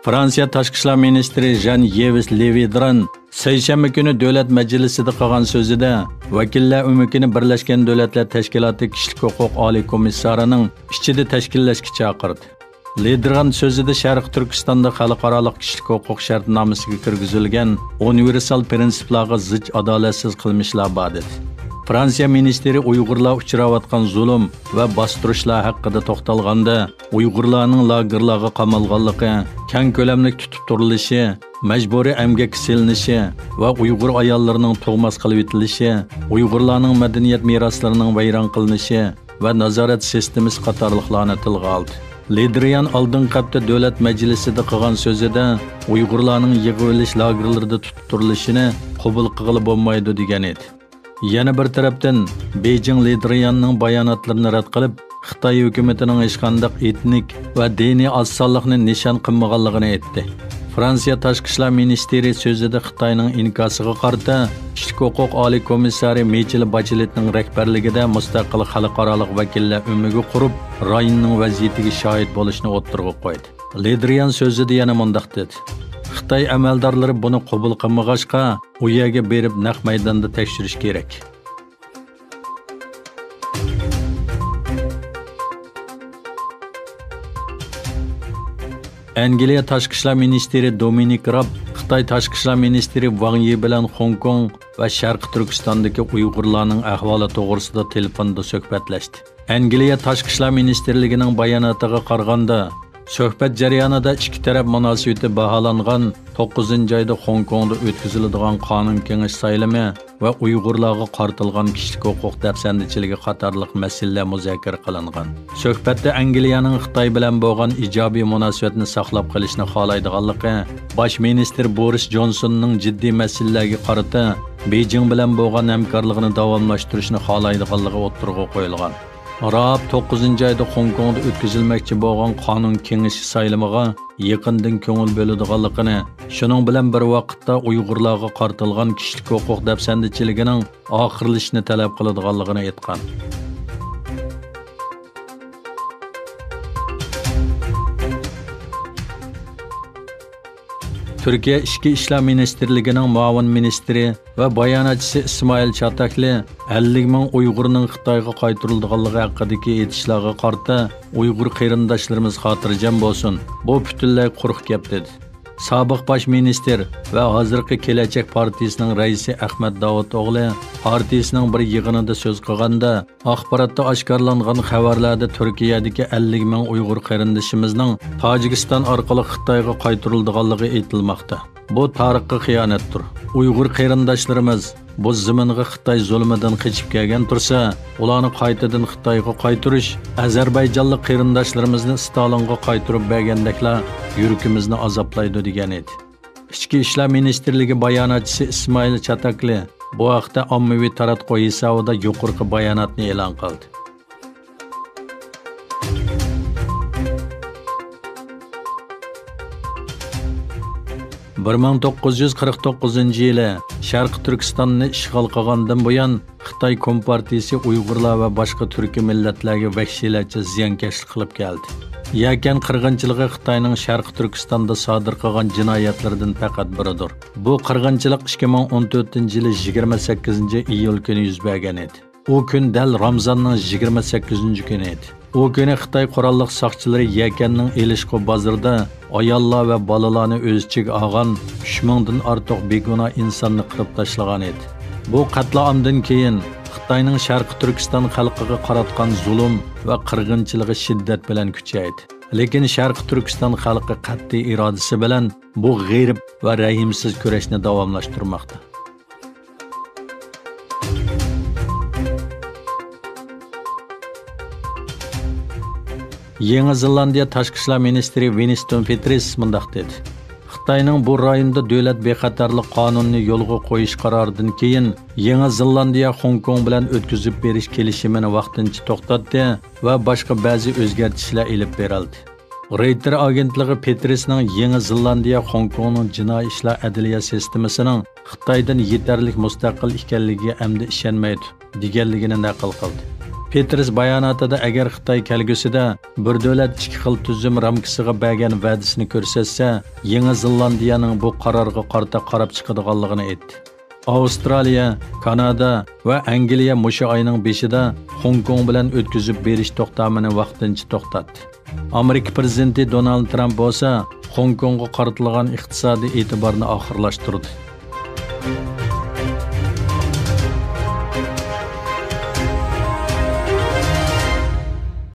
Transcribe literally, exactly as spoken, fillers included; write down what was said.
فرانسىيە تاشقى ئىشلار مىنىستىرى ژان يېۋىس لېۋىدران سەيشەنبە كۈنى دۆلەت مەجلىسىدە قىلغان سۆزىدە، ۋەكىللەر ئۆمىكىنى بىرلەشكەن دۆلەتلەر تەشكىلاتى كىشىلىك ھوقۇق ئالىي كومىسسارىنىڭ ئىچىدە تەشكىللەشكە چاقىردى. لېدىرغان سۆزىدە شەرقىي تۈركىستاندا خەلقئارالىق كىشىلىك ھوقۇق شەرتنامىسىغا كىرگۈزۈلگەن ئۇنىۋېرسال پىرىنسىپلارغا زىچ ئادالەتسىز قىلمىشلار بار دېدى. فرانسىيە مىنىستىرى ئۇيغۇرلار ئۇچراۋاتقان زۇلۇم ۋە باستۇرۇشلار ھەققىدە توختالغاندا، ئۇيغۇرلارنىڭ لاگېرلارغا قامالغانلىقى، كەڭ كۆلەملىك تۇتۇپ تۇرۇلۇشى، مەجبۇرىي ئەمگەككە سېلىنىشى ۋە ئۇيغۇر ئاياللىرىنىڭ تۇغماس قىلىۋېتىلىشى، ئۇيغۇرلارنىڭ مەدەنىيەت مىراسلىرىنىڭ ۋەيران قىلىنىشى ۋە نازارەت سىستېمىسى قاتارلىقلارنى تىلغا ئالدى. لېدرىيان ئالدىنقى ھەپتە دۆلەت مەجلىسىدە قىلغان سۆزىدە ئۇيغۇرلارنىڭ يىغىۋېلىش لاگېرلىرىدا تۇتۇپ تۇرۇلۇشىنى قوبۇل قىلغىلى بولمايدۇ، دېگەن ئىدى. يەنە بىر تەرەپتىن، بېيجىڭ لېدرىياننىڭ باياناتلىرىنى رەت قىلىپ، خىتاي ھۆكۈمىتىنىڭ ھېچقانداق ئېتنىك ۋە دىنىي ئاز سانلىقنى نىشان قىلمىغانلىقىنى ئېيتتى. فرانسىيە تاشقى ئىشلار مىنىستىرى سۆزىدە خىتاينىڭ ئىنكاسىغا قارىتا، كىشىلىك ھوقۇق ئالىي كومىسسارى مىچېل باچېلېتنىڭ رەھبەرلىكىدە مۇستەقىل خەلقئارالىق ۋەكىللەر ئۆمىكى قۇرۇپ، رايوننىڭ ۋەزىيىتىگە شاھىت بولۇشنى ئوتتۇرىغا قويدى. لېدرىيان سۆزىدە يەنە مۇنداق دېدى: خىتاي ئەمەلدارلىرى بۇنى قوبۇل قىلمىغاچقا، ئۇ يەرگە بېرىپ نەق مەيداندا تەكشۈرۈش كېرەك. ئەنگلىيە تاشقى ئىشلار مىنىستىرى دومىنىك راب خىتاي تاشقى ئىشلار مىنىستىرى ۋاڭ يى بىلەن خوڭكوڭ ۋە شەرقىي تۈركىستاندىكى ئۇيغۇرلارنىڭ ئەھۋالى توغرىسىدا تېلېفوندا سۆھبەتلەشتى. ئەنگلىيە تاشقى ئىشلار مىنىستىرلىكىنىڭ باياناتىغا قارىغاندا، سۆھبەت جەريانىدا ئىككى تەرەپ مۇناسىۋىتى باھالانغان توققۇزىنچى ئايدا خوڭكوڭدا ئۆتكۈزۈلىدىغان قانۇن كېڭىشى سايلىمى ۋە ئۇيغۇرلارغا قارىتىلغان كىشىلىك ھوقۇق دەپسەندىچىلىكى قاتارلىق مەسىلىلەر مۇزاكىرە قىلىنغان. سۆھبەتتە ئەنگلىيەنىڭ خىتاي بىلەن بولغان ئىجابىي مۇناسىۋەتنى ساقلاپ قېلىشنى خالايدىغانلىقى، باش مىنىستىر بورىس جونسوننىڭ جىددىي مەسىلىلەرگە قارىتا بېيجىڭ بىلەن بولغان ھەمكارلىقىنى داۋاملاشتۇرۇشنى خالايدىغانلىقى ئوتتۇرىغا قويۇلغان. راب توققۇزىنچى ئايدا خوڭكوڭدا ئۆتكۈزۈلمەكچى بولغان قانۇن كېڭىشى سايلىمىغا يېقىندىن كۆڭۈل بۆلىدىغانلىقىنى، شۇنىڭ بىلەن بىر ۋاقىتتا ئۇيغۇرلارغا قارىتىلغان كىشىلىك ھوقۇق دەپسەندىچىلىكىنىڭ ئاخىرلىشىشىنى تەلەپ قىلىدىغانلىقىنى ئېيتقان. تۈركىيە ئىچكى ئىشلار مىنىستىرلىكىنىڭ مۇئاۋىن مىنىستىرى ۋە باياناتچىسى ئىسمائىل چاتاكلى ئەللىك مىڭ ئۇيغۇرنىڭ خىتايغا قايتۇرۇلىدىغانلىقى ھەققىدىكى ئېيتىشلارغا قارىتا، ئۇيغۇر قېرىنداشلىرىمىز خاتىرجەم بولسۇن، بۇ پۈتۈنلەي قۇرۇق گەپ، دېدى. سابىق باش مىنىستىر ۋە ھازىرقى كېلەچەك پارتىيىسىنىڭ رەئىسى ئەخمەت داۋۇتئوغلى پارتىيىسىنىڭ بىر يىغىنىدا سۆز قىلغاندا، ئاخباراتتا ئاشكارىلانغان خەۋەرلەردە تۈركىيەدىكى ئەللىك مىڭ ئۇيغۇر قېرىندىشىمىزنىڭ تاجىكىستان ئارقىلىق خىتايغا قايتۇرۇلىدىغانلىقى ئېيتىلماقتا. بۇ تارىخقا خىيانەتتۇر. ئۇيغۇر قېرىنداشلىرىمىز بۇ زېمىنغا خىتاي زۇلمىدىن قېچىپ كەلگەن تۇرسا، ئۇلارنى قايتىدىن خىتايغا قايتۇرۇش ئەزەربەيجانلىق قېرىنداشلىرىمىزنى ستالىنغا قايتۇرۇپ بەرگەندەكلا يۈرىكىمىزنى ئازابلايدۇ، دېگەن ئىدى. ئىچكى ئىشلار مىنىستىرلىكى باياناتچىسى ئىسمائىل چاتاكلى بۇ ھەقتە ئاممىۋى تاراتقۇ ھېسابىدا يۇقىرىقى باياناتنى ئېلان قىلدى. بىر مىڭ توققۇز يۈز قىرىق توققۇزىنچى يىلى شەرقىي تۈركىستاننى ئىشغال قىلغاندىن بۇيان، خىتاي كومپارتىيىسى ئۇيغۇرلار ۋە باشقا تۈركىي مىللەتلەرگە ۋەھشىيلەرچە زىيانكەشلىك قىلىپ كەلدى. يەكەن قىرغىنچىلىقى خىتاينىڭ شەرقىي تۈركىستاندا سادىر قىلغان جىنايەتلىرىدىن پەقەت بىرىدۇر. بۇ قىرغىنچىلىق ئىككى مىڭ ئون تۆتىنچى يىلى يىگىرمە سەككىزىنچى ئىيۇل كۈنى يۈز بەرگەن ئىدى. ئۇ كۈن دەل رامزاننىڭ يىگىرمە سەككىزىنچى كۈنى ئىدى. ئۇ كۈنى خىتاي قوراللىق ساقچىلىرى يەكەننىڭ ئېلىشقۇ بازىرىدا ئاياللار ۋە بالىلارنى ئۆز ئىچىگە ئالغان ئۈچ مىڭدىن ئارتۇق بىگۇناھ ئىنساننى قىرىپ تاشلىغان ئىدى. بۇ قەتلىئامدىن كېيىن خىتاينىڭ شەرقىي تۈركىستان خەلقىگە قاراتقان زۇلۇم ۋە قىرغىنچىلىقى شىددەت بىلەن كۈچەيدى. لېكىن شەرقىي تۈركىستان خەلقى قەتئىي ئىرادىسى بىلەن بۇ غېرىب ۋە رەھىمسىز كۈرەشنى داۋاملاشتۇرماقتا. يېڭى زېلاندىيە تاشقى ئىشلار مىنىستىرى ۋىنستون پېترىس مۇنداق دېدى: خىتاينىڭ بۇ رايوندا دۆلەت بىخەتەرلىك قانۇنىنى يولغا قويۇش قارارىدىن كېيىن، يېڭى زېلاندىيە خوڭكوڭ بىلەن ئۆتكۈزۈپ بېرىش كېلىشىمىنى ۋاقتىنچە توختاتتى ۋە باشقا بەزى ئۆزگەرتىشلەر ئېلىپ بېرىلدى. رېيتېر ئاگېنتلىقى پېترىسنىڭ يېڭى زېلاندىيە خوڭكوڭنىڭ جىنايى ئىشلار ئەدلىيە سىستېمىسىنىڭ خىتايدىن يېتەرلىك مۇستەقىل ئىكەنلىكىگە ئەمدى ئىشەنمەيدۇ، دېگەنلىكىنى نەقىل قىلدى. پېتېرس باياناتىدا ئەگەر خىتاي كەلگۈسىدە بىر دۆلەت ئىككى خىل تۈزۈم رامكىسىغا بەرگەن ۋەدىسىنى كۆرسەتسە، يېڭى زېلاندىيەنىڭ بۇ قارارغا قارىتا قاراپ چىقىدىغانلىقىنى ئېيتتى. ئاۋسترالىيە، كانادا ۋە ئەنگلىيە مۇشۇ ئاينىڭ بېشىدا خوڭكوڭ بىلەن ئۆتكۈزۈپ بېرىش توختامىنى ۋاقتىنچە توختاتتى. ئامېرىكا پىرېزىدېنتى دونالد ترامپ بولسا خوڭكوڭغا قارىتىلغان ئىقتىسادىي ئېتىبارنى ئاخىرلاشتۇردى.